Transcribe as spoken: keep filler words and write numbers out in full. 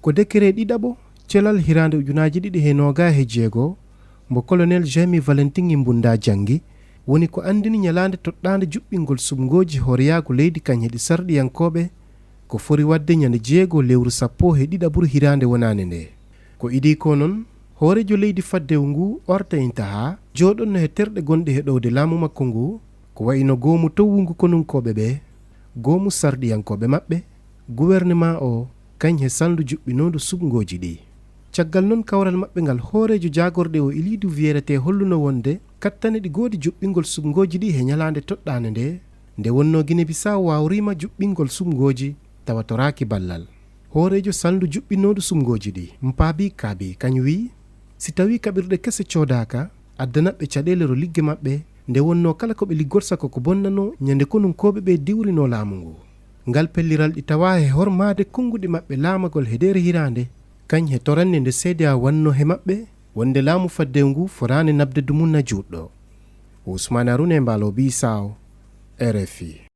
Ko dekere ɗiɗaɓo celal hiraande ujunaaji ɗiɗi he noogaa he jeego mbo Colonel Jaime Valentin Imbunda janngi, woni ko anndini ñalaande toɗɗaande juɓɓingol suɓngooji hooreyaagu leydi kañ he ɗi sarɗiyankooɓe, ko fori waɗde ñande jeego lewru sappo he ɗiɗaɓuru hiraande wonaande nde. Ko idii ko noon, hooreejo leydi faddewu ngu Orta Intaha jooɗonno he terɗe gonɗe he ɗowde laamu makko ngu, ko wayi no goomu towwu ngu konunkooɓe ɓe, goomu sarɗiyankooɓe maɓɓe, gouvernement o, kañ he salndu juɓɓinoondu suɓngooji ɗi. Caggal noon kawral maɓɓe ngal, hooreejo jaagorɗe o Iliidu Wiyerete holluno wonde kattane ɗi goodi juɓɓingol suɓngooji ɗi he ñalaande toɗɗaande nde, nde wonnoo Gine Bisaw waawriima juɓɓingol suɓngooji tawa toraaki ballal. Hooreejo salndu juɓɓinoondu suɓngooji ɗi, Mpaabi Kaabi, kañ wiyi, si tawii kaɓirɗe kese coodaaka, addanat ɓe caɗeele ro ligge maɓɓe, nde wonnoo kala ko ɓe liggol saka ko bonnanoo ñande konunkooɓe ɓe diwrinoo laamu ngu. Ngal pelliral ɗi tawaa he hormaade konnguɗi maɓɓe laamagol he nder hiraande, kañ he torannde nde C D A wannoo he maɓɓe, wonde laamu faddewu ngu foraani naɓde dumunna juutɗo. Ousmane Arouna e Mbaalo Bisaw, R F I.